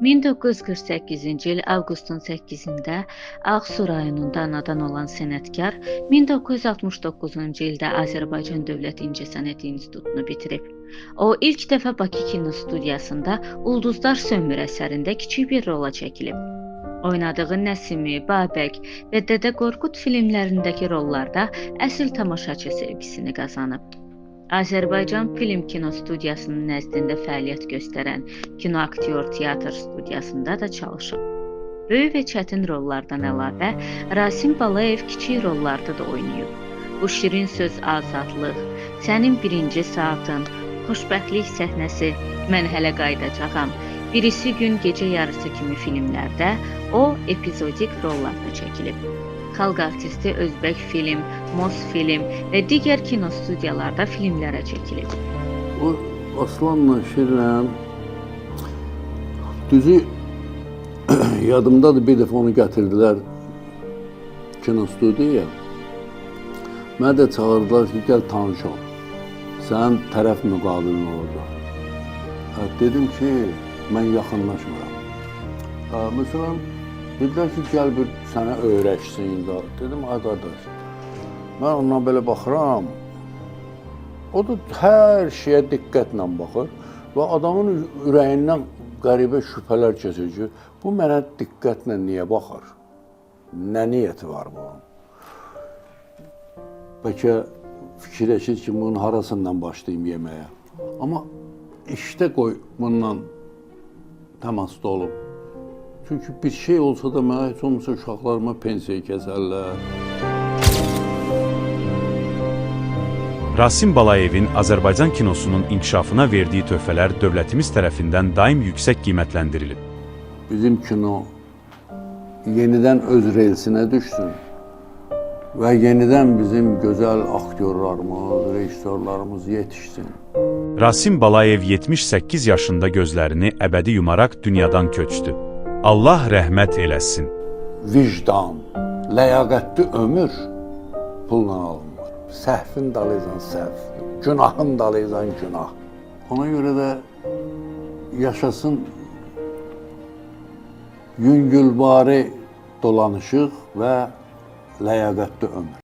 1948-ci il avqustun 8-də Ağsu rayonunda anadan olan sənətkar 1969-cu ildə Azərbaycan Dövlət İncəsənət İnstitutunu bitirib. O ilk dəfə Bakı kinostudiyasında Ulduzlar Sönmür əsərində kiçik bir rola çəkilib. Oynadığı Nəsimi, Babək və Dədə Qorqud filmlərindəki rollarda əsl tamaşaçı sevgisini qazanıb. Azərbaycan Film Kinostudiyasının nəzdində fəaliyyət göstərən Kinoaktyor Teatr studiyasında da çalışıb. Böyük və çətin rollardan əlavə Rasim Balayev kiçik rollarda da oynayıb. Bu Şirin Söz Azadlıq, Sənin Birinci Saatın, Xoşbəxtlik Səhnəsi, Mən Hələ Qayıdacağam, Birisi Gün Gecə Yarısı kimi filmlərdə o epizodik rollarda çəkilib. Xalq artisti Özbək Film, Mosfilm və digər kinostudiyalarda filmlərə çəkilib. O Aslanla Şirinlə düzü yadımdadır, bir dəfə onu gətirdilər kinostudiyaya. Mənə də çağırdılar ki, gəl tanış ol. Sənin tərəf müqabilin olacaq. Dedim ki, mən yaxınlaşmıram. Məsələn, dedilər ki, gəl bir sənə öyrəşsin. Dedim, ay qardaş, mən ondan belə baxıram. O da hər şeyə diqqətlə baxır və adamın ürəyindən qəribə şübhələr keçir ki, bu mənə diqqətlə niyə baxır? Nə niyyəti var bunun? Bəlkə fikirləşir ki, bunun harasından başlayım yeməyə. Amma işdə qoy bundan təmasda olub. Çünki bir şey olsa da mənə heç olmasa uşaqlarıma pensiya kəsərlər. Rasim Balayevin Azərbaycan kinosunun inkişafına verdiyi töhfələr dövlətimiz tərəfindən daim yüksək qiymətləndirilib. Bizim kino yenidən öz relsinə düşsün və yenidən bizim gözəl aktyorlarımız, rejissorlarımız yetişsin. Rasim Balayev 78 yaşında gözlərini əbədi yumaraq dünyadan köçdü. Allah rəhmət eləsin. Vicdan, ləyaqətli ömür pulla alınmır. Səhvin dalıysan səhv, günahın dalıysan günah. Ona görə də yaşasın yüngülvari dolanışıq və ləyaqətli ömür.